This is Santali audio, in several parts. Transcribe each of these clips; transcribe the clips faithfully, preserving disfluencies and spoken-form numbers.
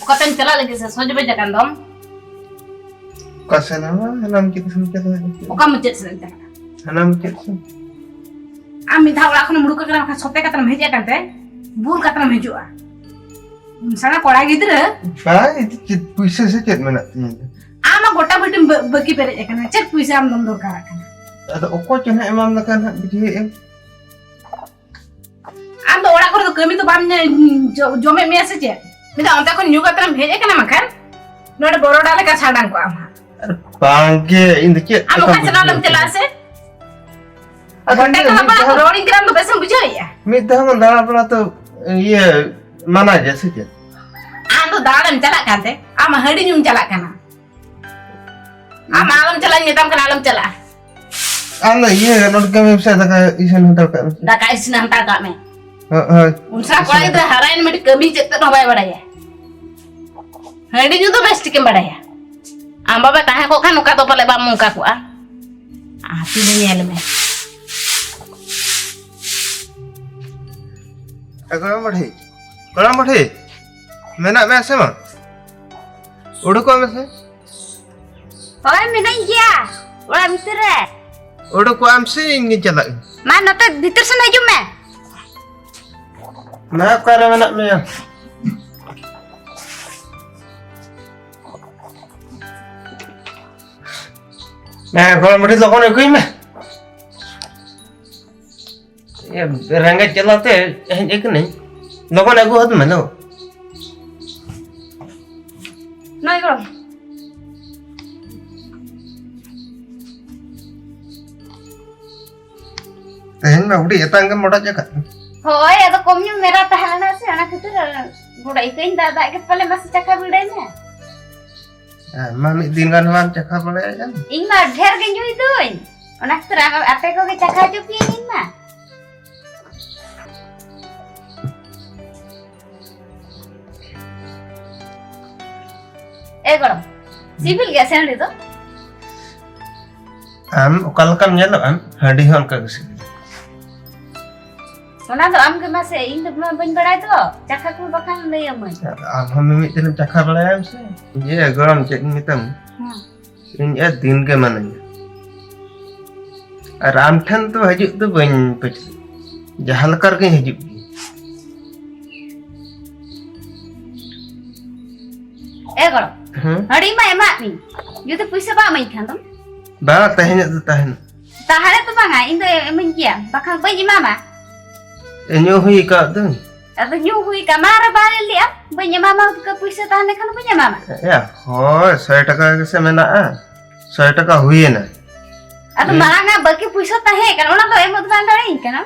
ᱚᱠᱟᱛᱮᱢ ᱪᱟᱞᱟᱜ ᱞᱟᱹᱜᱤᱫ ᱥᱮ ᱥᱚᱡᱽ ᱵᱟᱡᱟ ᱠᱟᱱ ᱫᱚᱢ? ᱚᱠᱟ ᱥᱮᱱ ᱦᱚᱸ ᱵᱟᱝ, ᱦᱟᱱᱟ ᱢᱩᱪᱟᱹᱫ ᱥᱮᱱ ᱪᱟᱞᱟᱜ ᱞᱟᱹᱜᱤᱫ᱾ ᱚᱠᱟ ᱢᱩᱪᱟᱹᱫ ᱥᱮᱫ ᱮᱢ ᱪᱟᱞᱟᱜᱼᱟ? ᱦᱟᱱᱟ ᱢᱩᱪᱟᱹᱫ ᱥᱮᱱ᱾ ᱟᱢ ᱢᱤᱫ ᱫᱷᱟᱣ ᱚᱲᱟᱜ ᱠᱷᱚᱱᱮᱢ ᱩᱰᱩᱠ ᱟᱠᱟᱱᱟ, ᱵᱟᱠᱷᱟᱱ ᱥᱚᱛᱮ ᱠᱟᱛᱮᱢ ᱦᱮᱡ ᱟᱠᱟᱱ ᱛᱮ ᱵᱩᱞ ᱠᱟᱛᱮᱢ ᱦᱤᱡᱩᱜᱼᱟ᱾ ᱥᱟᱬᱟ ᱠᱚᱲᱟ ᱜᱤᱫᱽᱨᱟᱹ᱾ ᱵᱟᱝ, ᱤᱧ ᱫᱚ ᱪᱮᱫ ᱯᱩᱭᱥᱟᱹ ᱥᱮ ᱪᱮᱫ ᱢᱮᱱᱟᱜ ᱛᱤᱧᱟ? ᱟᱢ ᱢᱟ ᱜᱚᱴᱟ ᱵᱟᱹᱴᱤᱢ ᱵᱟᱹ-, ᱵᱟᱹᱠᱤ ᱯᱮᱨᱮᱡ ᱟᱠᱟᱱᱟ, ᱪᱮᱫ ᱯᱩᱭᱥᱟᱹ ᱟᱢ ᱫᱚᱢ ᱫᱚᱨᱠᱟᱨᱟᱜ ᱠᱟᱱᱟ? ᱟᱫᱚ ᱚᱠᱚᱭ ᱪᱚ ᱱᱟᱦᱟᱜ ᱮᱢᱟᱢ ᱞᱮᱠᱷᱟᱱ ᱦᱟᱸᱜ ᱵᱩᱡᱷᱟᱹᱣᱮᱫ ᱟᱢ᱾ ᱟᱢ ᱫᱚ ᱚᱲᱟᱜ ᱠᱚᱨᱮ ᱫᱚ ᱠᱟᱹᱢᱤ ᱫᱚ ᱵᱟᱢ ᱧᱮ-, ᱡᱚ-, ᱡᱚᱢᱮᱫ ᱢᱮᱭᱟ ᱥᱮ ᱪᱮᱫ? ᱢᱤᱫ ᱫᱷᱟᱣ ᱚᱱᱛᱮ ᱠᱷᱚᱱ ᱧᱩ ᱠᱟᱛᱮᱢ ᱦᱮᱡ ᱟᱠᱟᱱᱟ, ᱵᱟᱠᱷᱟᱱ ᱱᱚᱰᱮ ᱵᱚᱨᱚᱰᱟ ᱞᱮᱠᱟ ᱪᱷᱟᱰᱟᱝ ᱠᱚᱜ ᱟᱢ ᱦᱟᱸᱜ᱾ ᱟᱨ ᱵᱟᱝᱜᱮ, ᱤᱧ ᱫᱚ ᱪᱮᱫ ᱟᱢ ᱞᱮᱠᱟᱢ ᱚᱠᱟ ᱥᱮᱱ ᱵᱩᱡᱷᱟᱹᱣ ᱞᱮᱢ ᱪᱟᱞᱟᱜᱼᱟ ᱠᱮᱫᱟ? ᱥᱮ? ᱟᱫᱚ ᱜᱚᱴᱟ ᱤᱧ ᱫᱚ ᱠᱟᱛᱷᱟ ᱢᱤᱫ ᱵᱟᱲᱟ ᱫᱷᱟᱣ ᱨᱚᱲᱤᱧ ᱠᱟᱱᱟ, ᱟᱢ ᱫᱚ ᱵᱮᱥᱮᱢ ᱵᱩᱡᱷᱟᱹᱣᱮᱫᱼᱟ? ᱢᱤᱫ ᱫᱷᱟᱣ ᱜᱟᱱ ᱫᱟᱬᱟ ᱵᱟᱲᱟ ᱛᱚ, ᱤᱭᱟᱹ, ᱢᱟᱱᱟ ᱜᱮᱭᱟ ᱥᱮ ᱪᱮᱫ? ᱟᱢ ᱫᱚ ᱫᱟᱬᱟᱱᱮᱢ ᱪᱟᱞᱟᱜ ᱠᱟᱱ ᱛᱮ, ᱟᱢ ᱦᱟᱺᱰᱤ ᱧᱩᱢ ᱪᱟᱞᱟᱜ ᱠᱟᱱᱟ᱾ ᱟᱢ ᱟᱞᱚᱢ ᱪᱟᱞᱟᱜ ᱤᱧ ᱢᱮᱛᱟᱢ ᱠᱟᱱᱟ, ᱟᱞᱚᱢ ᱪᱟᱞᱟᱜᱼᱟ᱾ ᱟᱢ ᱫᱚ ᱤᱭᱟᱹ, ᱱᱚᱰᱮ ᱠᱟᱹᱢᱤ ᱢᱮᱥᱮ, ᱫᱟᱠᱟ ᱤᱥᱤᱱ ᱦᱟᱛᱟᱲ ᱠᱟᱜ ᱢᱮ᱾ ᱫᱟᱠᱟ ᱤᱥᱤᱱ ᱦᱟᱛᱟᱲ ᱠᱟᱜ ᱢᱮ᱾ ᱦᱳᱭ, ᱦᱳᱭ᱾ ᱩᱱᱥᱟ ᱤᱥᱤᱱ ᱠᱚᱲᱟ ᱜᱤᱫᱽᱨᱟᱹ ᱦᱟᱛᱟᱲ᱾ ᱦᱟᱨᱟᱭᱮᱱ ᱢᱤᱫᱴᱤᱡ ᱠᱟᱹᱢᱤ ᱪᱮᱫ ᱛᱮᱫ ᱦᱚᱸ ᱵᱟᱭ ᱵᱟᱲᱟᱭᱟ᱾ ᱦᱟᱺᱰᱤ ᱧᱩ ᱫᱚ ᱵᱮᱥ ᱴᱷᱤᱠᱮᱢ ᱵᱟᱲᱟᱭᱟ᱾ ᱟᱢ ᱵᱟᱵᱟ ᱛᱟᱦᱮᱸ ᱠᱚᱜ ᱠᱷᱟᱱ ᱱᱚᱝᱠᱟ ᱫᱚ ᱯᱟᱞᱮ ᱵᱟᱢ ᱱᱚᱝᱠᱟ ᱠᱚᱜᱼᱟ᱾ ᱟᱨ ᱛᱤᱱᱟᱹᱜ ᱧᱮᱞ ᱢᱮ᱾ ᱮ ᱜᱚᱲᱚᱢ ᱵᱩᱰᱷᱤ, ᱜᱚᱲᱚᱢ ᱵᱩᱰᱷᱤ, ᱢᱮᱱᱟᱜ ᱢᱮᱭᱟ ᱥᱮ ᱵᱟᱝ? ᱩᱰᱩᱠᱚᱜ ᱢᱮᱥᱮ᱾ ᱦᱳᱭ, ᱢᱮᱱᱟᱹᱧ ᱜᱮᱭᱟ ᱚᱲᱟᱜ ᱵᱷᱤᱛᱤᱨ ᱨᱮ᱾ ᱩᱰᱩᱠᱚᱜ ᱟᱢ ᱥᱮ ᱤᱧ ᱜᱤᱧ ᱪᱟᱞᱟᱜ ᱟᱹᱧ? ᱢᱟ, ᱱᱚᱛᱮ ᱵᱷᱤᱛᱤᱨ ᱥᱮᱱ ᱦᱤᱡᱩᱜ ᱢᱮ᱾ ᱢᱟ, ᱚᱠᱟᱨᱮ ᱢᱮᱱᱟᱜ ᱢᱮᱭᱟ? ᱢᱟ, ᱜᱚᱲᱚᱢ ᱵᱩᱰᱷᱤ, ᱞᱚᱜᱚᱱ ᱟᱹᱜᱩᱭ ᱢᱮ᱾ ᱮ, ᱨᱮᱸᱜᱮᱡ ᱡᱟᱞᱟᱛᱮ ᱦᱮᱡ ᱟᱠᱟᱱᱟᱹᱧ᱾ ᱞᱚᱜᱚᱱ ᱟᱹᱜᱩ ᱦᱚᱫ ᱢᱮ ᱫᱚ᱾ ᱱᱚᱭ ᱜᱚᱲᱚᱢ᱾ ᱛᱮᱦᱮᱧ ᱢᱟ ᱟᱹᱰᱤ ᱮᱛᱟᱝ ᱜᱮᱢ ᱵᱚᱰᱚᱡ ᱟᱠᱟᱫ᱾ ᱦᱳᱭ, ᱟᱫᱚ ᱠᱚᱢ ᱧᱚᱜ ᱢᱮᱨᱟ ᱛᱟᱦᱮᱸ ᱞᱮᱱᱟ ᱥᱮ, ᱚᱱᱟ ᱠᱷᱟᱹᱛᱤᱨ ᱵᱚᱰᱚᱡ ᱟᱹᱠᱟᱹᱧ᱾ ᱫᱟᱜ ᱫᱟᱜ ᱜᱮ ᱯᱟᱞᱮ, ᱢᱟᱥᱮ ᱪᱟᱠᱷᱟ ᱵᱤᱲᱟᱹᱭ ᱢᱮ᱾ ᱟᱢ ᱢᱟ ᱢᱤᱫ ᱫᱤᱱ ᱜᱟᱱ ᱦᱚᱸ ᱵᱟᱢ ᱪᱟᱠᱷᱟ ᱵᱟᱲᱟᱭᱟ ᱡᱟᱹᱱᱤᱡ᱾ ᱤᱧ ᱢᱟ ᱰᱷᱮᱨ ᱜᱮ ᱧᱩᱭ ᱫᱩᱧ, ᱚᱱᱟ ᱠᱷᱟᱹᱛᱤᱨ ᱟᱢ, ᱟᱯᱮ ᱠᱚᱜᱮ ᱪᱟᱠᱷᱟ ᱦᱚᱪᱚ ᱯᱮᱭᱟᱹᱧ ᱤᱧ ᱢᱟ᱾ ᱮ ᱜᱚᱲᱚᱢ, ᱥᱤᱵᱤᱞ ᱜᱮᱭᱟ ᱥᱮ ᱦᱟᱺᱰᱤ ᱫᱚ? ᱟᱢ ᱚᱠᱟ ᱞᱮᱠᱟᱢ ᱧᱮᱞᱚᱜᱼᱟ, ᱦᱟᱺᱰᱤ ᱦᱚᱸ ᱚᱱᱠᱟ ᱜᱮ ᱥᱤᱵᱤᱞᱟ᱾ ᱚᱱᱟ ᱫᱚ ᱟᱢ ᱜᱮ ᱢᱟᱥᱮ, ᱤᱧ ᱫᱚ ᱢᱟ ᱵᱟᱹᱧ ᱵᱟᱲᱟᱭ ᱫᱚ᱾ ᱪᱟᱠᱷᱟ ᱠᱚ ᱵᱟᱠᱷᱟᱱ ᱞᱟᱹᱭ ᱟᱹᱢᱟᱹᱧ᱾ ᱟᱢ ᱦᱚᱸ ᱢᱤᱢᱤᱫ ᱫᱤᱱᱮᱢ ᱪᱟᱠᱷᱟ ᱵᱟᱲᱟᱭᱟᱢ ᱥᱮ? ᱤᱭᱟᱹ ᱜᱚᱲᱚᱢ, ᱪᱮᱫ ᱤᱧ ᱢᱮᱛᱟᱢ? ᱦᱮᱸ᱾ ᱤᱧ ᱟᱨ ᱫᱤᱱ ᱜᱮ ᱢᱟᱱᱟᱧᱟ᱾ ᱟᱨ ᱟᱢ ᱴᱷᱮᱱ ᱫᱚ ᱦᱤᱡᱩᱜ ᱫᱚ ᱵᱟᱹᱧ ᱯᱟᱹᱪᱷᱞᱟᱹ, ᱡᱟᱦᱟᱸ ᱞᱮᱠᱟ ᱨᱮᱜᱮᱧ ᱦᱤᱡᱩᱜ ᱜᱮ᱾ ᱮ ᱜᱚᱲᱚᱢ, ᱦᱮᱸ? ᱦᱟᱺᱰᱤ ᱢᱟ ᱮᱢᱟᱜ ᱢᱤᱧ, ᱡᱩᱫᱤ ᱯᱩᱭᱥᱟᱹ ᱵᱟᱢ ᱮᱢᱟᱹᱧ ᱠᱷᱟᱱ ᱫᱚ? ᱵᱟᱝ, ᱛᱟᱦᱮᱸᱧᱚᱜ ᱫᱚ ᱛᱟᱦᱮᱱᱟ᱾ ᱛᱟᱦᱮᱸ ᱫᱚ ᱵᱟᱝᱟ, ᱤᱧ ᱫᱚ ᱮᱢᱟᱹᱧ ᱜᱮᱭᱟ, ᱵᱟᱠᱷᱟᱱ ᱵᱟᱹᱧ ᱮᱢᱟᱢᱟ᱾ ᱧᱩ ᱦᱩᱭ ᱟᱠᱟᱫ ᱫᱚᱧ᱾ ᱟᱫᱚ ᱧᱩ ᱦᱩᱭ ᱠᱟᱱᱟ, ᱟᱨ ᱵᱟᱝ ᱞᱟᱹᱭᱟ, ᱵᱟᱹᱧ ᱮᱢᱟᱢᱟ, ᱠᱟᱹ ᱯᱩᱭᱥᱟᱹ ᱛᱟᱦᱮᱸ ᱞᱮᱠᱷᱟᱱ ᱵᱟᱹᱧ ᱮᱢᱟᱢᱟ᱾ ᱮᱭᱟ, ᱦᱳᱭ, ᱥᱚᱭ ᱴᱟᱠᱟ ᱜᱮᱥᱮ ᱢᱮᱱᱟᱜᱼᱟ, ᱥᱚᱭ ᱴᱟᱠᱟ ᱦᱩᱭᱮᱱᱟ᱾ ᱟᱫᱚ ᱦᱮᱸ᱾ ᱢᱟᱲᱟᱝ ᱟᱜ ᱵᱟᱹᱠᱤ ᱯᱩᱭᱥᱟᱹ ᱛᱟᱦᱮᱸ ᱠᱟᱱᱟ, ᱚᱱᱟ ᱫᱚ ᱮᱢᱚᱜ ᱫᱚ ᱵᱟᱝ ᱫᱟᱲᱮᱭᱟᱹᱧ ᱠᱟᱱᱟ᱾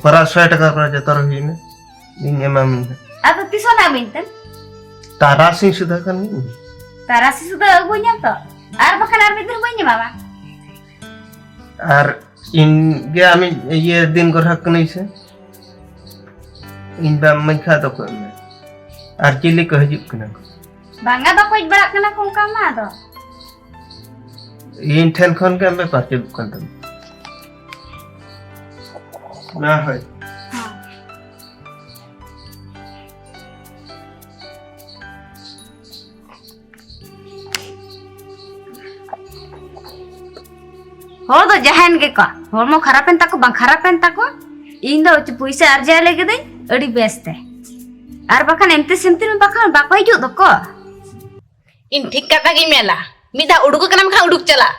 ᱯᱟᱨᱟ ᱥᱚᱭ ᱴᱟᱠᱟ ᱠᱚ ᱡᱚᱛᱚ ᱨᱮ ᱦᱩᱭᱮᱱᱟ, ᱤᱧ ᱮᱢᱟᱢ ᱦᱟᱸᱜ᱾ ᱟᱫᱚ ᱛᱤᱥ ᱦᱚᱸ ᱱᱟᱜ ᱤᱢᱟᱹᱧ ᱛᱮᱢ? ᱛᱟᱨᱟᱥᱤᱧ ᱥᱩᱫᱷᱟᱹ ᱠᱷᱟᱱ ᱜᱮ᱾ ᱛᱟᱨᱟᱥᱤᱧ ᱥᱩᱫᱷᱟᱹ ᱟᱹᱜᱩᱧᱟᱢ ᱛᱚ, ᱟᱨ ᱵᱟᱠᱷᱟᱱ ᱟᱨ ᱢᱤᱫ ᱫᱤᱱ ᱵᱟᱹᱧ ᱮᱢᱟᱢᱟ᱾ ᱟᱨ ᱤᱧ ᱜᱮ ᱟᱢᱤᱡ ᱤᱭᱟᱹ ᱫᱤᱱ ᱜᱚᱨᱦᱟᱠ ᱠᱟᱹᱱᱟᱹᱧ ᱥᱮ? ᱤᱧ ᱵᱟᱢ ᱤᱢᱟᱹᱧ ᱠᱷᱟᱱ ᱫᱚ ᱚᱠᱚᱭ ᱮᱢᱟᱭ? ᱟᱨ ᱪᱤᱞᱤ ᱠᱚ ᱦᱤᱡᱩᱜ ᱠᱟᱱᱟ ᱠᱚ? ᱵᱟᱝᱟ, ᱵᱟᱠᱚ ᱦᱮᱡ ᱵᱟᱲᱟᱜ ᱠᱟᱱᱟ ᱠᱚ ᱚᱱᱠᱟ ᱢᱟ ᱟᱫᱚ᱾ ᱤᱧ ᱴᱷᱮᱱ ᱠᱷᱚᱱ ᱜᱮ ᱟᱢ ᱵᱮᱯᱟᱨ ᱪᱟᱹᱞᱩᱜ ᱠᱟᱱ ᱛᱟᱢᱟ᱾ ᱢᱟ ᱦᱳᱭ᱾ ᱦᱮᱸ᱾ ᱦᱚᱲ ᱫᱚ ᱡᱟᱦᱟᱸᱭᱮᱱ ᱜᱮᱠᱚ, ᱦᱚᱲᱢᱚ ᱠᱷᱟᱨᱟᱯᱮᱱ ᱛᱟᱠᱚ ᱵᱟᱝ ᱠᱷᱟᱨᱟᱯᱮᱱ ᱛᱟᱠᱚ, ᱤᱧ ᱫᱚ ᱯᱩᱭᱥᱟᱹ ᱟᱨᱡᱟᱣ ᱞᱟᱹᱜᱤᱫ ᱤᱧ ᱟᱹᱰᱤ ᱵᱮᱥ ᱛᱮ᱾ ᱟᱨ ᱵᱟᱠᱷᱟᱱ ᱮᱢᱛᱮ ᱥᱮᱢᱛᱮ ᱵᱟᱠᱷᱟᱱ ᱵᱟᱠᱚ ᱦᱤᱡᱩᱜ ᱫᱚᱠᱚ᱾ ᱤᱧ ᱴᱷᱤᱠ ᱠᱟᱛᱷᱟ ᱜᱤᱧ ᱢᱮᱱᱟ, ᱢᱤᱫ ᱫᱷᱟᱣ ᱩᱰᱩᱠ ᱟᱠᱟᱱᱟᱢ ᱠᱷᱟᱱ ᱩᱰᱩᱠ ᱪᱟᱞᱟᱜ,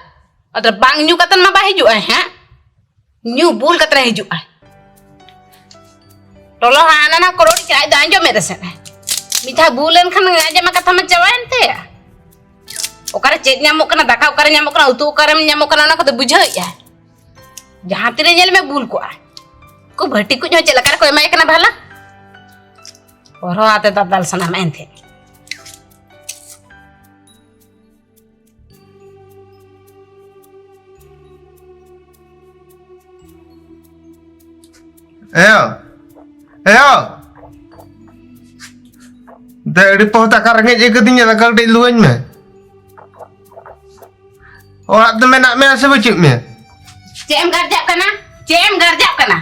ᱟᱫᱚ ᱵᱟᱝ ᱧᱩ ᱠᱟᱛᱮᱱ ᱢᱟ ᱵᱟᱭ ᱦᱤᱡᱩᱜᱼᱟᱭ, ᱦᱮᱸ? ᱧᱩ ᱵᱩᱞ ᱠᱟᱛᱮ ᱦᱤᱡᱩᱜᱼᱟ᱾ ᱞᱚᱞᱚ ᱦᱟᱱᱟ ᱱᱟ ᱠᱚᱨᱚᱲ ᱠᱮᱫ, ᱟᱡ ᱫᱚ ᱟᱸᱡᱚᱢᱮᱫ ᱨᱮᱥᱮ? ᱢᱤᱫ ᱫᱷᱟᱣ ᱵᱩᱞ ᱮᱱ ᱠᱷᱟᱱ ᱟᱸᱡᱚᱢ ᱠᱟᱛᱷᱟ ᱢᱟ ᱪᱟᱵᱟᱭᱮᱱ ᱛᱟᱭᱟ᱾ ᱚᱠᱟᱨᱮ ᱪᱮᱫ ᱧᱟᱢᱚᱜ ᱠᱟᱱᱟ, ᱫᱟᱠᱟ ᱚᱠᱟᱨᱮ ᱧᱟᱢᱚᱜ ᱠᱟᱱᱟ, ᱩᱛᱩ ᱚᱠᱟᱨᱮᱢ ᱧᱟᱢᱚᱜ ᱠᱟᱱᱟ, ᱚᱱᱟ ᱠᱚᱫᱚ ᱵᱩᱡᱷᱟᱹᱣᱮᱫᱼᱟ᱾ ᱡᱟᱦᱟᱸ ᱛᱤᱨᱮ ᱧᱮᱞ ᱢᱮ ᱵᱩᱞ ᱠᱚᱜᱼᱟ᱾ ᱠᱚ ᱵᱷᱟᱹᱴᱤ ᱠᱚ ᱦᱚᱸ ᱪᱮᱫ ᱞᱮᱠᱟ ᱨᱮᱠᱚ ᱮᱢᱟᱭ ᱠᱟᱱᱟ ᱵᱷᱟᱞᱟ? ᱦᱚᱨᱦᱚ ᱟᱛᱮ ᱫᱟᱫᱟᱞ ᱥᱟᱱᱟᱢ ᱮᱱᱛᱮ᱾ ᱮᱭᱳ, ᱮᱭᱳ, ᱫᱮ, ᱟᱹᱰᱤ ᱯᱚᱦᱚᱛ ᱟᱠᱟ ᱨᱮᱸᱜᱮᱡ ᱜᱮ ᱠᱟᱹᱫᱤᱧᱟ, ᱫᱟᱠᱟ ᱠᱟᱹᱴᱤᱡ ᱞᱩᱣᱟᱹᱧ ᱢᱮ᱾ ᱚᱲᱟᱜ ᱫᱚ ᱢᱮᱱᱟᱜ ᱢᱮᱭᱟ ᱥᱮ ᱵᱟᱹᱪᱩᱜ ᱢᱮᱭᱟ? ᱪᱮᱫ ᱮᱢ ᱜᱟᱨᱡᱟᱜ ᱠᱟᱱᱟ? ᱪᱮᱫ ᱮᱢ ᱜᱟᱨᱡᱟᱜ ᱠᱟᱱᱟ?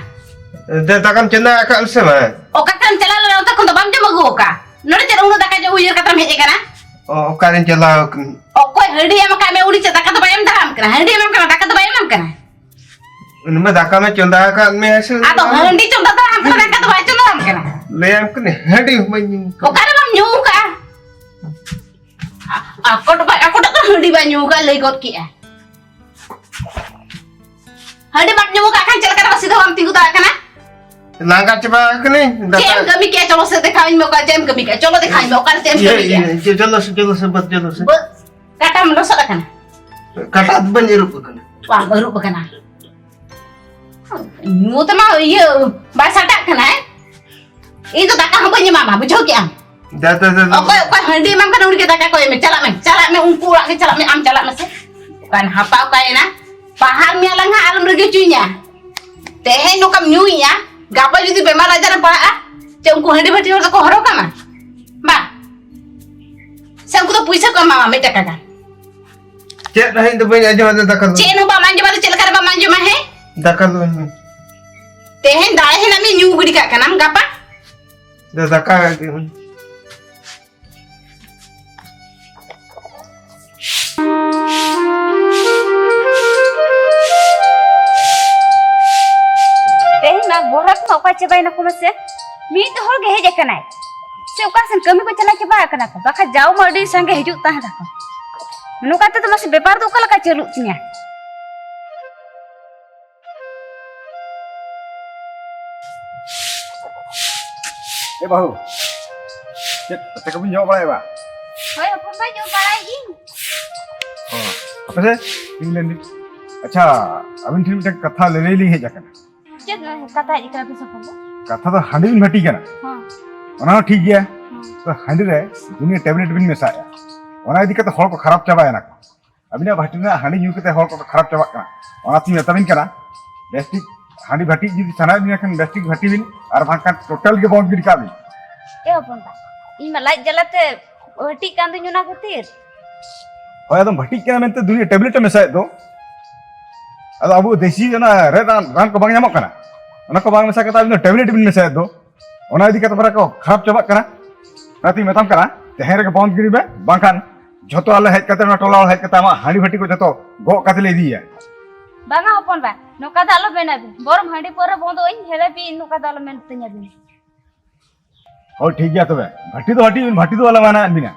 ᱫᱮ, ᱫᱟᱠᱟᱢ ᱪᱚᱸᱫᱟ ᱟᱠᱟᱫ ᱥᱮ ᱵᱟᱝ? ᱚᱠᱟ ᱠᱷᱚᱱᱮᱢ ᱪᱟᱞᱟᱣ ᱞᱮᱱᱟ? ᱚᱱᱛᱮ ᱠᱷᱚᱱ ᱫᱚ ᱵᱟᱢ ᱡᱚᱢ ᱟᱹᱜᱩ ᱟᱠᱟᱫ? ᱱᱚᱰᱮ ᱪᱮᱫ ᱩᱱᱟᱹᱜ ᱫᱟᱠᱟ ᱡᱚᱢ ᱩᱭᱦᱟᱹᱨ ᱠᱟᱛᱮᱢ ᱦᱮᱡ ᱟᱠᱟᱱᱟ? ᱚ, ᱚᱠᱟᱨᱮᱧ ᱪᱟᱞᱟᱣ ᱟᱠᱟᱱᱟ? ᱚᱠᱚᱭ ᱦᱟᱺᱰᱤ ᱮᱢ ᱟᱠᱟᱫ ᱢᱮ, ᱩᱱᱤ ᱪᱮᱫ ᱫᱟᱠᱟ ᱫᱚ ᱵᱟᱭ ᱮᱢ ᱫᱟᱨᱟᱢ ᱠᱟᱱᱟ? ᱦᱟᱺᱰᱤ ᱮᱢᱟᱢ ᱠᱟᱱᱟ, ᱫᱟᱠᱟ ᱫᱚ ᱵᱟᱭ ᱮᱢᱟᱢ ᱠᱟᱱᱟ᱾ ᱩᱱᱤ ᱢᱟ ᱫᱟᱠᱟ ᱢᱟ ᱪᱚᱸᱫᱟ ᱟᱠᱟᱫ ᱢᱮᱭᱟ ᱥᱮ᱾ ᱟᱫᱚ ᱦᱟᱺᱰᱤ ᱪᱚᱸᱫᱟ ᱫᱚ ᱟᱢ ᱠᱟᱱᱟ, ᱫᱟᱠᱟ ᱫᱚ ᱵᱟᱭ ᱪᱚᱸᱫᱟ ᱟᱢ ᱠᱟᱱᱟ᱾ ᱞᱟᱹᱭᱟᱢ ᱠᱟᱹᱱᱟᱹᱧ, ᱦᱟᱺᱰᱤ ᱦᱚᱸ ᱵᱟᱹᱧ ᱧᱩ ᱠᱟᱜ᱾ ᱚᱠᱟᱨᱮ ᱵᱟᱢ ᱧᱩ ᱠᱟᱜᱼᱟ? ᱟ-, ᱟᱠᱚᱴ ᱵᱟᱭ ᱟᱠᱚᱴᱚᱜ ᱠᱟᱱᱟ, ᱦᱟᱺᱰᱤ ᱵᱟᱭ ᱧᱩ ᱠᱟᱜ, ᱞᱟᱹᱭ ᱜᱚᱫ ᱠᱮᱜᱼᱟ᱾ ᱦᱟᱺᱰᱤ ᱵᱟᱢ ᱧᱩ ᱠᱟᱜ ᱠᱷᱟᱱ ᱪᱮᱫ ᱞᱮᱠᱟ ᱨᱮ ᱥᱤᱫᱷᱟᱹ ᱵᱟᱢ ᱛᱤᱸᱜᱩ ᱫᱟᱲᱮᱭᱟᱜ ᱠᱟᱱᱟ? ᱞᱟᱸᱜᱟ ᱪᱟᱵᱟ ᱟᱠᱟᱱᱟᱹᱧ, ᱫᱟᱠᱟ᱾ ᱪᱮᱫ ᱮᱢ ᱠᱟᱹᱢᱤ ᱠᱮᱜᱼᱟ? ᱪᱚᱞᱚ ᱥᱮ ᱫᱮᱠᱷᱟᱣ ᱤᱧ ᱢᱮ, ᱚᱠᱟ ᱪᱮᱫ ᱮᱢ ᱠᱟᱹᱢᱤ ᱠᱮᱜᱼᱟ? ᱪᱚᱞᱚ ᱫᱮᱠᱷᱟᱣ ᱤᱧ ᱢᱮ, ᱚᱠᱟᱨᱮ ᱪᱮᱫ ᱮᱢ ᱤᱭᱟᱹ, ᱠᱟᱹᱢᱤ ᱠᱮᱜᱼᱟ? ᱤᱭᱟᱹ, ᱪᱚ-, ᱪᱚᱞᱚ ᱥᱮ, ᱪᱚᱞᱚ ᱥᱮ, ᱵᱟᱹᱫᱽ ᱪᱚᱞᱚ ᱥᱮ᱾ ᱵᱟᱹᱫᱽ, ᱠᱟᱴᱟᱢ ᱞᱚᱥᱚᱫ ᱟᱠᱟᱱᱟ? ᱠᱟᱴᱟ ᱫᱚ ᱵᱟᱹᱧ ᱟᱹᱨᱩᱵ ᱟᱠᱟᱱᱟ᱾ ᱵᱟᱢ ᱟᱹᱨᱩᱵ ᱟᱠᱟᱱᱟ? ᱧᱩ ᱛᱮᱢᱟ ᱤᱭᱟᱹ ᱵᱟᱭ ᱥᱟᱴᱟᱜ ᱠᱟᱱᱟᱭ᱾ ᱤᱧ ᱫᱚ ᱫᱟᱠᱟ ᱦᱚᱸ ᱵᱟᱹᱧ ᱮᱢᱟᱢᱟ, ᱵᱩᱡᱷᱟᱹᱣ ᱠᱮᱜᱼᱟᱢ? ᱫᱟ, ᱫᱟ, ᱫᱟ, ᱫᱟ᱾ ᱚᱠᱚᱭ, ᱚᱠᱚᱭ ᱦᱟᱺᱰᱤ ᱮᱢᱟᱢ ᱠᱟᱱᱟ, ᱩᱱᱤ ᱜᱮ ᱫᱟᱠᱟ ᱠᱚᱭ ᱢᱮ᱾ ᱪᱟᱞᱟᱜ ᱢᱮ, ᱪᱟᱞᱟᱜ ᱢᱮ, ᱩᱱᱠᱩ ᱚᱲᱟᱜ ᱜᱮ ᱪᱟᱞᱟᱜ ᱢᱮ, ᱟᱢ ᱪᱟᱞᱟᱜ ᱢᱮᱥᱮ᱾ ᱚᱠᱟᱭᱮᱱᱟ, ᱦᱟᱯᱟ ᱚᱠᱟᱭᱮᱱᱟ? ᱯᱟᱦᱟᱨ ᱢᱮᱭᱟ ᱞᱟᱝ ᱦᱟᱸᱜ, ᱟᱞᱚᱢ ᱨᱟᱹᱜᱤ ᱦᱚᱪᱚᱧᱟ᱾ ᱛᱮᱦᱮᱧ ᱱᱚᱝᱠᱟᱢ ᱧᱩᱭᱮᱜᱼᱟ, ᱜᱟᱯᱟ ᱡᱩᱫᱤ ᱵᱮᱢᱟᱨ ᱟᱡᱟᱨᱮᱢ ᱯᱟᱲᱟᱜᱼᱟ, ᱪᱮ ᱩᱱᱠᱩ ᱦᱟᱺᱰᱤ ᱵᱷᱟᱹᱴᱤ ᱦᱚᱲ ᱫᱚᱠᱚ ᱦᱚᱨᱚᱜ ᱠᱟᱢᱟ? ᱵᱟᱝ᱾ ᱥᱮ ᱩᱱᱠᱩ ᱫᱚ ᱯᱩᱭᱥᱟᱹ ᱠᱚ ᱮᱢᱟᱢᱟ ᱢᱤᱫ ᱴᱟᱠᱟ ᱜᱟᱱ? ᱪᱮᱫ ᱦᱚᱸ ᱤᱧ ᱫᱚ ᱵᱟᱹᱧ ᱟᱸᱡᱚᱢᱟ, ᱫᱟᱠᱟ ᱫᱚ᱾ ᱪᱮᱫ ᱦᱚᱸ ᱵᱟᱢ ᱟᱸᱡᱚᱢᱟ, ᱫᱚ ᱪᱮᱫ ᱞᱮᱠᱟ ᱨᱮ ᱵᱟᱢ ᱟᱸᱡᱚᱢᱟ, ᱦᱮᱸ? ᱫᱟᱠᱟ ᱫᱚ ᱵᱟᱹᱧ᱾ ᱛᱮᱦᱮᱧ ᱫᱟᱲᱮ ᱦᱮᱱᱟᱜ ᱢᱮ, ᱧᱩ ᱜᱤᱰᱤ ᱠᱟᱜ ᱠᱟᱱᱟᱢ, ᱜᱟᱯᱟ? ᱫᱟ, ᱫᱟᱠᱟ ᱜᱮ᱾ ᱛᱮᱦᱮᱧ ᱢᱟ ᱜᱚᱦᱨᱟᱠ ᱢᱟ ᱚᱠᱟ ᱪᱟᱵᱟᱭᱮᱱᱟ ᱠᱚ ᱢᱟᱥᱮ? ᱢᱤᱫ ᱦᱚᱲ ᱜᱮ ᱦᱮᱡ ᱟᱠᱟᱱᱟᱭ᱾ ᱥᱮ ᱚᱠᱟ ᱥᱮᱱ ᱠᱟᱹᱢᱤ ᱠᱚ ᱪᱟᱞᱟᱣ ᱪᱟᱵᱟ ᱟᱠᱟᱱᱟ ᱠᱚ? ᱵᱟᱠᱷᱟᱡ ᱡᱟᱣ ᱢᱟ ᱟᱹᱰᱤ ᱥᱟᱸᱜᱮ ᱦᱤᱡᱩᱜ ᱛᱟᱦᱮᱸ ᱠᱟᱱᱟ᱾ ᱱᱚᱝᱠᱟ ᱛᱮᱫᱚ ᱢᱟᱥᱮ ᱵᱮᱯᱟᱨ ᱫᱚ ᱚᱠᱟ ᱞᱮᱠᱟ ᱪᱟᱹᱞᱩᱜ ᱛᱤᱧᱟ? ᱮ ᱵᱟᱹᱦᱩ, ᱪᱮᱫ ᱠᱟᱛᱮ ᱠᱚᱵᱤᱱ ᱧᱚᱜ ᱵᱟᱲᱟᱭᱮᱫᱟ? ᱦᱳᱭ, ᱦᱚᱯᱚᱱ ᱵᱷᱟᱭ, ᱧᱚᱜ ᱵᱟᱲᱟᱭ ᱜᱤᱧ᱾ ᱦᱚᱸ, ᱦᱟᱯᱮ ᱥᱮ, ᱤᱧ ᱞᱟᱹᱭ ᱞᱮᱜᱮ᱾ ᱟᱪᱪᱷᱟ, ᱟᱹᱵᱤᱱ ᱴᱷᱮᱱ ᱢᱤᱫᱴᱟᱝ ᱠᱟᱛᱷᱟ ᱞᱟᱹᱞᱟᱹᱭ ᱞᱤᱧ ᱦᱮᱡ ᱟᱠᱟᱱᱟ᱾ ᱪᱮᱫ ᱠᱟᱛᱷᱟ ᱦᱮᱡ ᱟᱠᱟᱱᱟ ᱟᱯᱮ ᱥᱮᱫ ᱠᱷᱚᱱ ᱫᱚ? ᱠᱟᱛᱷᱟ ᱫᱚ ᱦᱟᱺᱰᱤ ᱵᱤᱱ ᱵᱷᱟᱹᱴᱤ ᱠᱟᱱᱟ᱾ ᱦᱚᱸ᱾ ᱚᱱᱟ ᱦᱚᱸ ᱴᱷᱤᱠ ᱜᱮᱭᱟ᱾ ᱦᱚᱸ᱾ ᱛᱚ ᱦᱟᱺᱰᱤ ᱨᱮ ᱫᱩᱱᱤᱭᱟᱹ ᱴᱮᱵᱞᱮᱴ ᱵᱤᱱ ᱢᱮᱥᱟᱭᱮᱫᱼᱟ, ᱚᱱᱟ ᱤᱫᱤ ᱠᱟᱛᱮ ᱦᱚᱲ ᱠᱚ ᱠᱷᱟᱨᱟᱯ ᱪᱟᱵᱟᱭᱮᱱᱟ ᱠᱚ᱾ ᱟᱹᱵᱤᱱᱟᱜ ᱵᱷᱟᱹᱴᱤ ᱨᱮᱱᱟᱜ ᱦᱟᱺᱰᱤ ᱧᱩ ᱠᱟᱛᱮ ᱦᱚᱲ ᱠᱚ ᱠᱷᱟᱨᱟᱯ ᱪᱟᱵᱟᱜ ᱠᱟᱱᱟ, ᱚᱱᱟᱛᱤᱧ ᱢᱮᱛᱟᱵᱤᱱ ᱠᱟᱱᱟ, ᱵᱮᱥᱴᱷᱤᱠ ᱦᱟᱺᱰᱤ ᱵᱷᱟᱹᱴᱤ ᱡᱩᱫᱤ ᱥᱟᱱᱟᱭᱮᱫ ᱵᱤᱱᱟ ᱠᱷᱟᱱ ᱵᱮᱥᱴᱷᱤᱠ ᱵᱷᱟᱹᱴᱤ ᱵᱤᱱ, ᱟᱨ ᱵᱟᱝᱠᱷᱟᱱ ᱴᱳᱴᱟᱞ ᱜᱮ ᱵᱚᱱᱫ ᱜᱤᱰᱤ ᱠᱟᱜ ᱵᱤᱱ᱾ ᱮ ᱦᱚᱯᱚᱱ ᱵᱟ, ᱤᱧ ᱢᱟ ᱞᱟᱡ ᱡᱟᱞᱟᱛᱮ ᱦᱟᱹᱴᱤᱡ ᱠᱟᱱ ᱫᱩᱧ ᱚᱱᱟ ᱠᱷᱟᱹᱛᱤᱨ᱾ ᱦᱳᱭ, ᱟᱫᱚᱢ ᱦᱟᱹᱴᱤᱡ ᱠᱟᱱᱟ ᱢᱮᱱᱛᱮ ᱫᱩᱱᱤᱭᱟᱹ ᱴᱮᱵᱞᱮᱴ ᱮᱢ ᱢᱮᱥᱟᱭᱮᱫ ᱫᱚ᱾ ᱟᱫᱚ ᱟᱵᱚ ᱫᱮᱥᱤ ᱚᱱᱟ ᱨᱮᱫ ᱨᱟᱱ, ᱨᱟᱱ ᱠᱚ ᱵᱟᱝ ᱧᱟᱢᱚᱜ ᱠᱟᱱᱟ? ᱚᱱᱟ ᱠᱚ ᱵᱟᱝ ᱢᱮᱥᱟ ᱠᱟᱛᱮ ᱟᱵᱤᱱ ᱫᱚ ᱴᱮᱵᱞᱮᱴ ᱵᱤᱱ ᱢᱮᱥᱟᱭᱮᱫ ᱫᱚ᱾ ᱚᱱᱟ ᱤᱫᱤ ᱠᱟᱛᱮ ᱯᱟᱨᱟ ᱠᱚ ᱠᱷᱟᱨᱟᱯ ᱪᱟᱵᱟᱜ ᱠᱟᱱᱟ᱾ ᱚᱱᱟᱛᱤᱧ ᱢᱮᱛᱟᱢ ᱠᱟᱱᱟ, ᱛᱮᱦᱮᱧ ᱨᱮᱜᱮ ᱵᱚᱱᱫ ᱜᱤᱰᱤ ᱢᱮ, ᱵᱟᱝᱠᱷᱟᱱ ᱡᱷᱚᱛᱚ ᱟᱞᱮ ᱦᱮᱡ ᱠᱟᱛᱮ, ᱱᱚᱣᱟ ᱴᱚᱞᱟ ᱦᱚᱲ ᱦᱮᱡ ᱠᱟᱛᱮ ᱟᱢᱟᱜ ᱦᱟᱺᱰᱤ ᱵᱷᱟᱹᱴᱤ ᱠᱚ ᱡᱷᱚᱛᱚ ᱜᱚᱜ ᱠᱟᱛᱮ ᱞᱮ ᱤᱫᱤᱭᱟ᱾ ᱵᱟᱝᱟ ᱦᱚᱯᱚᱱ ᱵᱟ, ᱱᱚᱝᱠᱟ ᱫᱚ ᱟᱞᱚ ᱢᱮᱱᱟ ᱵᱤᱱ᱾ ᱵᱚᱨᱚᱢ ᱦᱟᱺᱰᱤ ᱯᱟᱹᱣᱨᱟᱹ ᱵᱚᱱᱫᱚ ᱟᱹᱧ ᱦᱮᱞᱮ ᱵᱤᱱ, ᱱᱚᱝᱠᱟ ᱫᱚ ᱟᱞᱚ ᱢᱮᱱ ᱛᱤᱧᱟ ᱵᱤᱱ᱾ ᱦᱳᱭ, ᱴᱷᱤᱠ ᱜᱮᱭᱟ ᱛᱚᱵᱮ, ᱵᱷᱟᱹᱴᱤ ᱫᱚ ᱵᱷᱟᱹᱴᱤ ᱵᱤᱱ, ᱵᱷᱟᱹᱴᱤ ᱫᱚ ᱟᱞᱚ ᱢᱟᱱᱟᱭᱮᱫ ᱵᱤᱱᱟ᱾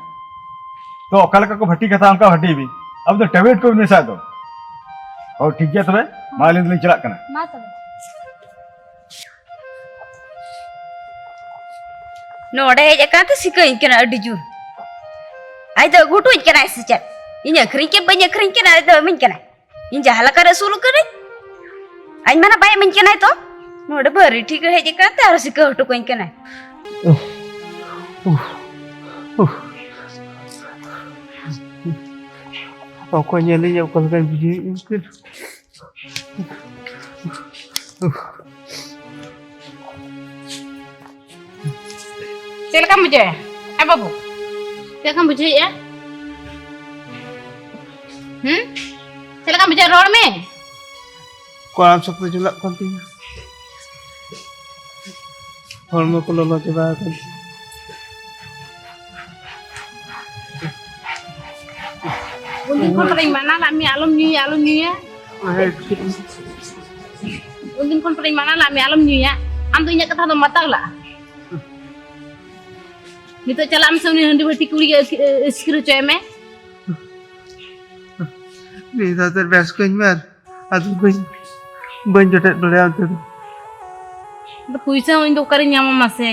ᱛᱚ ᱚᱠᱟ ᱞᱮᱠᱟ ᱠᱚ ᱵᱷᱟᱹᱴᱤ ᱠᱟᱛᱷᱟ, ᱚᱱᱠᱟ ᱵᱷᱟᱹᱴᱤ ᱵᱤᱱ᱾ ᱟᱵᱚ ᱫᱚ ᱴᱮᱵᱞᱮᱴ ᱠᱚ ᱵᱤᱱ ᱢᱮᱥᱟᱭᱮᱫ ᱫᱚ᱾ ᱦᱳᱭ, ᱴᱷᱤᱠ ᱜᱮᱭᱟ ᱛᱚᱵᱮ, ᱢᱟ ᱟᱹᱞᱤᱧ ᱫᱚᱞᱤᱧ ᱪᱟᱞᱟᱜ ᱠᱟᱱᱟ᱾ ᱢᱟ ᱛᱚᱵᱮ᱾ ᱱᱚᱰᱮ ᱦᱮᱡ ᱟᱠᱟᱱ ᱛᱮ ᱥᱤᱠᱟᱹᱧ ᱠᱟᱱᱟ ᱟᱹᱰᱤ ᱡᱳᱨ᱾ ᱟᱡ ᱫᱚ ᱟᱹᱜᱩ ᱦᱚᱴᱚᱧ ᱠᱟᱱᱟᱭ ᱥᱮ ᱪᱮᱫ? ᱤᱧ ᱟᱹᱠᱷᱨᱤᱧ ᱠᱮ ᱵᱟᱹᱧ ᱟᱹᱠᱷᱨᱤᱧ ᱠᱟᱱᱟ, ᱟᱡ ᱫᱚ ᱤᱢᱟᱹᱧ ᱠᱟᱱᱟᱭ᱾ ᱤᱧ ᱡᱟᱦᱟᱸ ᱞᱮᱠᱟᱨᱮ ᱟᱹᱥᱩᱞ ᱟᱠᱟᱱᱟᱹᱧ, ᱟᱡ ᱢᱟᱱᱟ ᱵᱟᱭ ᱤᱢᱟᱹᱧ ᱠᱟᱱᱟᱭ ᱛᱚ᱾ ᱱᱚᱰᱮ ᱵᱟᱹᱨᱤ ᱴᱷᱤᱠ ᱦᱮᱡ ᱟᱠᱟᱱ ᱛᱮ ᱟᱨᱚ ᱥᱤᱠᱟᱹ ᱦᱚᱴᱚ ᱠᱟᱹᱧ ᱠᱟᱱᱟᱭ᱾ ᱚᱠᱚᱭ ᱧᱮᱞᱤᱧᱟ, ᱚᱠᱟ ᱞᱮᱠᱟᱧ ᱵᱩᱡᱷᱟᱹᱣᱮᱫᱼᱟ ᱩᱱᱠᱤᱱ᱾ ᱪᱮᱫ ᱞᱮᱠᱟᱢ ᱵᱩᱡᱷᱟᱹᱣᱮᱫᱼᱟ? ᱮ ᱵᱟᱹᱵᱩ, ᱪᱮᱫ ᱞᱮᱠᱟᱢ ᱵᱩᱡᱷᱟᱹᱣᱮᱫᱼᱟ? ᱦᱩᱸ? ᱪᱮᱫ ᱞᱮᱠᱟᱢ ᱵᱩᱡᱷᱟᱹᱣ? ᱨᱚᱲ ᱢᱮ᱾ ᱠᱚᱲᱟᱢ ᱥᱚᱠᱛᱚ ᱡᱩᱞᱟᱜ ᱠᱟᱱ ᱛᱤᱧᱟ᱾ ᱦᱚᱲᱢᱚ ᱠᱚ ᱞᱚᱞᱚ ᱪᱟᱵᱟ ᱟᱠᱟᱱ ᱛᱤᱧᱟ᱾ ᱩᱱᱫᱤᱱ ᱠᱷᱚᱱ ᱛᱚᱧ ᱢᱟᱱᱟ ᱞᱟᱜ ᱢᱮᱭᱟ, ᱟᱞᱚᱢ ᱧᱩᱭᱟ, ᱟᱞᱚᱢ ᱧᱩᱭᱟ᱾ ᱦᱮᱸ, ᱴᱷᱤᱠ᱾ ᱩᱱᱫᱤᱱ ᱠᱷᱚᱱ ᱛᱚᱧ ᱢᱟᱱᱟ ᱞᱟᱜ ᱢᱮᱭᱟ, ᱟᱞᱚᱢ ᱧᱩᱭᱟ᱾ ᱟᱢ ᱫᱚ ᱤᱧᱟᱹᱜ ᱠᱟᱛᱷᱟ ᱫᱚᱢ ᱵᱟᱛᱟᱣ ᱞᱟᱜᱼᱟ᱾ ᱱᱤᱛᱚᱜ ᱪᱟᱞᱟᱜ ᱢᱮᱥᱮ, ᱩᱱᱤ ᱦᱟᱺᱰᱤ ᱵᱷᱟᱹᱴᱤ ᱠᱩᱲᱤ ᱜᱮ ᱟᱹᱥᱠᱤ-, ᱟᱹᱥᱠᱤᱨ ᱦᱚᱪᱚᱭ ᱢᱮ᱾ ᱢᱤᱫ ᱫᱷᱟᱣ ᱛᱮ ᱵᱮᱥ ᱠᱟᱹᱧ ᱢᱮ, ᱟᱫᱚ ᱵᱟᱹᱧ, ᱵᱟᱹᱧ ᱡᱚᱴᱮᱫ ᱫᱟᱲᱮᱭᱟᱜᱼᱟ ᱚᱱᱛᱮ ᱫᱚ᱾ ᱟᱫᱚ ᱯᱩᱭᱥᱟᱹ ᱦᱚᱸ ᱤᱧ ᱫᱚ ᱚᱠᱟᱨᱮᱧ ᱧᱟᱢᱟ ᱢᱟᱥᱮ?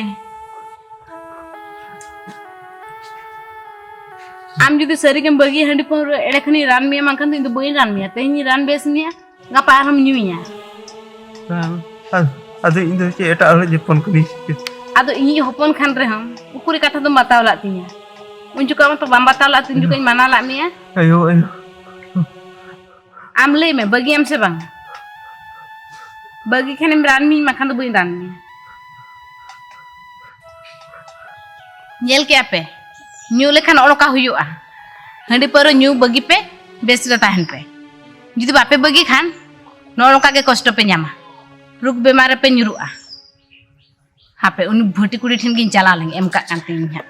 ᱟᱢ ᱡᱩᱫᱤ ᱥᱟᱹᱨᱤ ᱜᱮᱢ ᱵᱟᱹᱜᱤᱭᱟ ᱦᱟᱺᱰᱤ ᱯᱟᱹᱣᱨᱟᱹ, ᱮᱲᱮ ᱠᱷᱟᱱᱤᱧ ᱨᱟᱱ ᱢᱮᱭᱟ, ᱵᱟᱝᱠᱷᱟᱱ ᱫᱚ ᱤᱧ ᱫᱚ ᱵᱟᱹᱧ ᱨᱟᱱ ᱢᱮᱭᱟ᱾ ᱛᱮᱦᱮᱧᱤᱧ ᱨᱟᱱ ᱵᱮᱥ ᱢᱮᱭᱟ, ᱜᱟᱯᱟ ᱟᱨᱦᱚᱸᱢ ᱧᱩᱭᱟ᱾ ᱵᱟᱝ, ᱟ-, ᱟᱫᱚ ᱤᱧ ᱫᱚ ᱪᱮᱫ ᱮᱴᱟᱜ ᱦᱚᱲ ᱦᱚᱯᱚᱱ ᱠᱟᱹᱱᱟᱹᱧ ᱥᱮ ᱪᱮᱫ? ᱟᱫᱚ ᱤᱧᱤᱡ ᱦᱚᱯᱚᱱ ᱠᱷᱟᱱ ᱨᱮᱦᱚᱸ ᱩᱠᱩᱨᱤ ᱠᱟᱛᱷᱟ ᱫᱚᱢ ᱵᱟᱛᱟᱣ ᱞᱟᱜ ᱛᱤᱧᱟ? ᱩᱱ ᱡᱚᱠᱷᱚᱱ ᱢᱟᱛᱚ ᱵᱟᱢ ᱵᱟᱛᱟᱣ ᱞᱟᱜ ᱛᱤᱧ, ᱡᱚᱠᱷᱚᱱ ᱤᱧ ᱢᱟᱱᱟ ᱞᱟᱜ ᱢᱮᱭᱟ᱾ ᱟᱭᱳ, ᱟᱭᱳ᱾ ᱟᱢ ᱞᱟᱹᱭ ᱢᱮ, ᱵᱟᱹᱜᱤᱭᱟᱢ ᱥᱮ ᱵᱟᱝ? ᱵᱟᱹᱜᱤ ᱠᱷᱟᱱᱮᱢ ᱨᱟᱱ ᱢᱤᱧ, ᱵᱟᱠᱷᱟᱱ ᱫᱚ ᱵᱟᱹᱧ ᱨᱟᱱ ᱢᱮᱭᱟ᱾ ᱧᱮᱞ ᱠᱮᱜᱼᱟ ᱯᱮ, ᱧᱩ ᱞᱮᱠᱷᱟᱱ ᱱᱚᱜᱼᱚ ᱱᱚᱝᱠᱟ ᱦᱩᱭᱩᱜᱼᱟ᱾ ᱦᱟᱺᱰᱤ ᱯᱟᱹᱣᱨᱟᱹ ᱧᱩ ᱵᱟᱹᱜᱤ ᱯᱮ, ᱵᱮᱥ ᱨᱮ ᱛᱟᱦᱮᱱ ᱯᱮ᱾ ᱡᱩᱫᱤ ᱵᱟᱯᱮ ᱵᱟᱹᱜᱤ ᱠᱷᱟᱱ ᱱᱚᱜᱼᱚ ᱱᱚᱝᱠᱟ ᱜᱮ ᱠᱚᱥᱴᱚ ᱯᱮ ᱧᱟᱢᱟ, ᱨᱳᱜᱽ ᱵᱮᱢᱟᱨ ᱨᱮᱯᱮ ᱧᱩᱨᱩᱜᱼᱟ᱾ ᱦᱟᱯᱮ, ᱩᱱᱤ ᱵᱷᱟᱹᱴᱤ ᱠᱩᱲᱤ ᱴᱷᱮᱱ ᱜᱤᱧ ᱪᱟᱞᱟᱣ ᱞᱮᱱ ᱜᱮ, ᱮᱢ ᱠᱟᱜ ᱠᱟᱱ ᱛᱤᱧ ᱦᱟᱸᱜ᱾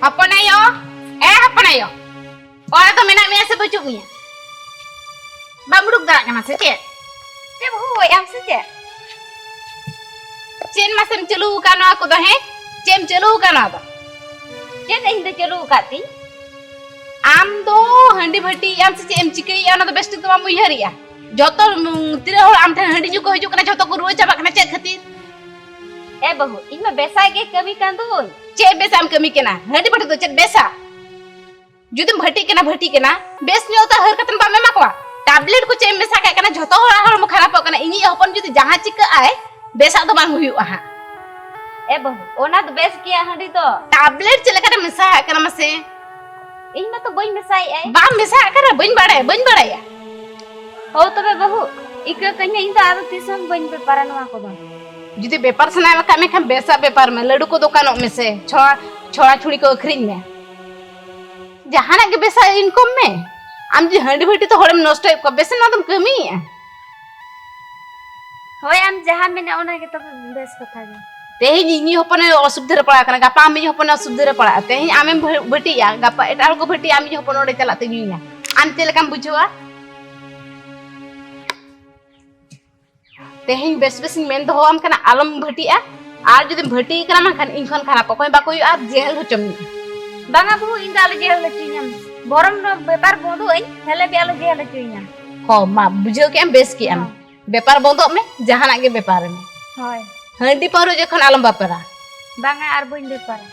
ᱦᱚᱯᱚᱱ ᱟᱭᱳ, ᱮ ᱦᱚᱯᱚᱱ ᱟᱭᱳ, ᱚᱲᱟᱜ ᱫᱚ ᱢᱮᱱᱟᱜ ᱢᱮᱭᱟ ᱥᱮ ᱵᱟᱹᱪᱩᱜ ᱢᱮᱭᱟ? ᱵᱟᱢ ᱩᱰᱩᱠ ᱫᱟᱲᱮᱭᱟᱜ ᱠᱟᱱᱟ ᱥᱮ ᱪᱮᱫ? ᱪᱮᱫ ᱵᱟᱹᱦᱩ, ᱟᱢ ᱥᱮ ᱪᱮᱫ? ᱪᱮᱫ ᱢᱟᱥᱮᱢ ᱪᱟᱹᱞᱩ ᱟᱠᱟᱫ ᱱᱚᱣᱟ ᱠᱚᱫᱚ, ᱦᱮᱸ? ᱪᱮᱫ ᱮᱢ ᱪᱟᱹᱞᱩ ᱟᱠᱟᱫ ᱱᱚᱣᱟ ᱫᱚ? ᱪᱮᱫ ᱤᱧ ᱫᱚ ᱪᱟᱹᱞᱩ ᱟᱠᱟᱫ ᱛᱤᱧ? ᱟᱢ ᱫᱚ ᱦᱟᱺᱰᱤ ᱵᱷᱟᱹᱴᱤᱭᱮᱫ ᱟᱢ ᱥᱮ ᱪᱮᱫ ᱮᱢ ᱪᱤᱠᱟᱹᱭᱮᱫᱼᱟ, ᱚᱱᱟ ᱫᱚ ᱵᱮᱥ ᱴᱷᱤᱠ ᱫᱚ ᱵᱟᱢ ᱩᱭᱦᱟᱹᱨᱮᱫᱼᱟ᱾ ᱡᱚᱛᱚ, ᱩᱢ, ᱛᱤᱱᱟᱹᱜ ᱦᱚᱲ ᱟᱢ ᱴᱷᱮᱱ ᱦᱟᱺᱰᱤ ᱧᱩ ᱠᱚ ᱦᱤᱡᱩᱜ ᱠᱟᱱᱟ, ᱡᱚᱛᱚ ᱠᱚ ᱨᱩᱣᱟᱹ ᱪᱟᱵᱟᱜ ᱠᱟᱱᱟ᱾ ᱪᱮᱫ ᱠᱷᱟᱹᱛᱤᱨ? ᱮ ᱵᱟᱹᱦᱩ, ᱤᱧ ᱢᱟ ᱵᱮᱥᱟᱜ ᱜᱮ ᱠᱟᱹᱢᱤ ᱠᱟᱱ ᱫᱩᱧ᱾ ᱪᱮᱫ ᱵᱮᱥᱟᱜ ᱮᱢ ᱠᱟᱹᱢᱤ ᱠᱟᱱᱟ? ᱦᱟᱺᱰᱤ ᱵᱷᱟᱹᱴᱤ ᱫᱚ ᱪᱮᱫ ᱵᱮᱥᱟ? ᱡᱩᱫᱤᱢ ᱵᱷᱟᱹᱴᱤᱜ ᱠᱟᱱᱟ, ᱵᱷᱟᱹᱴᱤᱜ ᱠᱟᱱᱟ, ᱵᱮᱥ ᱧᱚᱜ ᱛᱮ ᱦᱟᱹᱨ ᱠᱟᱛᱮᱢ ᱵᱟᱢ ᱮᱢᱟ ᱠᱚᱣᱟ? ᱴᱟᱵᱞᱮᱴ ᱠᱚ ᱪᱮᱫ ᱮᱢ ᱢᱮᱥᱟ ᱠᱟᱜ ᱠᱟᱱᱟ? ᱡᱷᱚᱛᱚ ᱦᱚᱲᱟᱜ ᱦᱚᱲᱢᱚ ᱠᱷᱟᱨᱟᱯᱚᱜ ᱠᱟᱱᱟ᱾ ᱤᱧᱤᱡ ᱦᱚᱯᱚᱱ ᱡᱩᱫᱤ ᱡᱟᱦᱟᱸ ᱪᱤᱠᱟᱹᱜ ᱟᱭ, ᱵᱮᱥᱟᱜ ᱫᱚ ᱵᱟᱝ ᱦᱩᱭᱩᱜᱼᱟ ᱦᱟᱸᱜ᱾ ᱮ ᱵᱟᱹᱦᱩ, ᱚᱱᱟ ᱫᱚ ᱵᱮᱥ ᱜᱮᱭᱟ ᱦᱟᱺᱰᱤ ᱫᱚ᱾ ᱴᱟᱵᱞᱮᱴ ᱪᱮᱫ ᱞᱮᱠᱟᱛᱮᱢ ᱢᱮᱥᱟ ᱟᱜ ᱠᱟᱱᱟ ᱢᱟᱥᱮ? ᱤᱧ ᱢᱟᱛᱚ ᱵᱟᱹᱧ ᱢᱮᱥᱟᱭᱮᱫᱼᱟ᱾ ᱵᱟᱢ ᱢᱮᱥᱟ ᱟᱜ ᱠᱟᱱᱟ? ᱵᱟᱹᱧ ᱵᱟᱲᱟᱭᱟ, ᱵᱟᱹᱧ ᱵᱟᱲᱟᱭᱟ᱾ ᱦᱳ ᱛᱚᱵᱮ ᱵᱟᱹᱦᱩ, ᱤᱠᱟᱹ ᱠᱟᱹᱧ ᱢᱮ, ᱤᱧ ᱫᱚ ᱟᱫᱚ ᱛᱤᱥ ᱦᱚᱸ ᱵᱟᱹᱧ ᱵᱮᱯᱟᱨᱟ ᱱᱚᱣᱟ ᱠᱚᱫᱚ᱾ ᱡᱩᱫᱤ ᱵᱮᱯᱟᱨ ᱥᱟᱱᱟᱭᱮᱫ ᱢᱮ ᱠᱷᱟᱱ ᱵᱮᱥᱟᱜ ᱵᱮᱯᱟᱨ ᱢᱮ, ᱞᱟᱹᱰᱩ ᱠᱚ ᱫᱚᱠᱟᱱᱚᱜ ᱢᱮᱥᱮ, ᱪᱷᱚᱲᱟ, ᱪᱷᱚᱲᱟ ᱪᱷᱩᱲᱤ ᱠᱚ ᱟᱹᱠᱷᱨᱤᱧ ᱢᱮ᱾ ᱡᱟᱦᱟᱱᱟᱜ ᱜᱮ ᱵᱮᱥᱟ ᱤᱱᱠᱚᱢ ᱢᱮ᱾ ᱟᱢ ᱡᱩᱫᱤ ᱦᱟᱺᱰᱤ ᱵᱷᱟᱹᱴᱤ ᱛᱮ ᱦᱚᱲᱮᱢ ᱱᱚᱥᱴᱚᱭᱮᱫ ᱠᱚᱣᱟ, ᱵᱮᱥ ᱱᱚᱣᱟ ᱫᱚᱢ ᱠᱟᱹᱢᱤᱭᱮᱫᱼᱟ᱾ ᱦᱳᱭ, ᱟᱢ ᱡᱟᱦᱟᱸ ᱢᱮᱱᱟ ᱚᱱᱟ ᱜᱮ ᱛᱚᱵᱮ ᱵᱮᱥ ᱠᱟᱛᱷᱟ ᱜᱮ᱾ ᱛᱮᱦᱮᱧ ᱤᱧᱤᱡ ᱦᱚᱯᱚᱱᱮ ᱚᱥᱩᱵᱤᱫᱷᱟ ᱨᱮ ᱯᱟᱲᱟᱜ ᱠᱟᱱᱟ, ᱜᱟᱯᱟ ᱟᱢᱤᱡ ᱦᱚᱯᱚᱱᱮ ᱚᱥᱩᱵᱤᱫᱷᱟ ᱨᱮ ᱯᱟᱲᱟᱜᱼᱟ᱾ ᱛᱮᱦᱮᱧ ᱟᱢᱮᱢ ᱵᱷᱟᱹ-, ᱵᱷᱟᱹᱴᱤᱜᱼᱟ, ᱜᱟᱯᱟ ᱮᱴᱟᱜ ᱦᱚᱲ ᱠᱚ ᱵᱷᱟᱹᱴᱤᱜᱼᱟ, ᱟᱢᱤᱡ ᱦᱚᱯᱚᱱ ᱚᱸᱰᱮ ᱪᱟᱞᱟᱜ ᱛᱮ ᱧᱩᱭᱟ᱾ ᱟᱢ ᱪᱮᱫ ᱞᱮᱠᱟᱢ ᱵᱩᱡᱷᱟᱹᱣᱟ? ᱛᱮᱦᱮᱧ ᱵᱮᱥ ᱵᱮᱥᱤᱧ ᱢᱮᱱ ᱫᱚᱦᱚᱣᱟᱢ ᱠᱟᱱᱟ, ᱟᱞᱚᱢ ᱵᱷᱟᱹᱴᱤᱜᱼᱟ᱾ ᱟᱨ ᱡᱩᱫᱤᱢ ᱵᱷᱟᱹᱴᱤ ᱠᱟᱱᱟ ᱢᱮᱱᱠᱷᱟᱱ ᱤᱧ ᱠᱷᱚᱱ ᱠᱷᱟᱨᱟᱯ ᱚᱠᱚᱭ ᱵᱟᱠᱚ ᱦᱩᱭᱩᱜᱼᱟ, ᱟᱨ ᱡᱮᱦᱮᱞ ᱦᱚᱪᱚ ᱢᱮᱭᱟ᱾ ᱵᱟᱝᱟ ᱵᱟᱹᱦᱩ, ᱤᱧ ᱫᱚ ᱟᱞᱚ ᱡᱮᱦᱮᱞ ᱦᱚᱪᱚᱧᱟᱢ᱾ ᱵᱚᱨᱚᱝ ᱱᱚᱣᱟ ᱵᱮᱯᱟᱨ ᱵᱚᱱᱫᱚᱜ ᱟᱹᱧ, ᱛᱟᱦᱞᱮ ᱵᱮ ᱟᱞᱚ ᱡᱮᱦᱮᱞ ᱦᱚᱪᱚᱧᱟᱢ᱾ ᱦᱚᱸ, ᱢᱟ ᱵᱩᱡᱷᱟᱹᱣ ᱠᱮᱜᱼᱟᱢ, ᱵᱮᱥ ᱠᱮᱜᱼᱟᱢ᱾ ᱦᱚᱸ᱾ ᱵᱮᱯᱟᱨ ᱵᱚᱱᱫᱚᱜ ᱢᱮ, ᱡᱟᱦᱟᱱᱟᱜ ᱜᱮ ᱵᱮᱯᱟᱨ ᱢᱮ᱾ ᱦᱳᱭ᱾ ᱦᱟᱺᱰᱤ ᱯᱟᱹᱣᱨᱟᱹ ᱡᱚᱠᱷᱚᱱ ᱟᱞᱚᱢ ᱵᱮᱯᱟᱨᱟ᱾ ᱵᱟᱝᱟ, ᱟᱨ ᱵᱟᱹᱧ ᱵᱮᱯᱟᱨᱟ᱾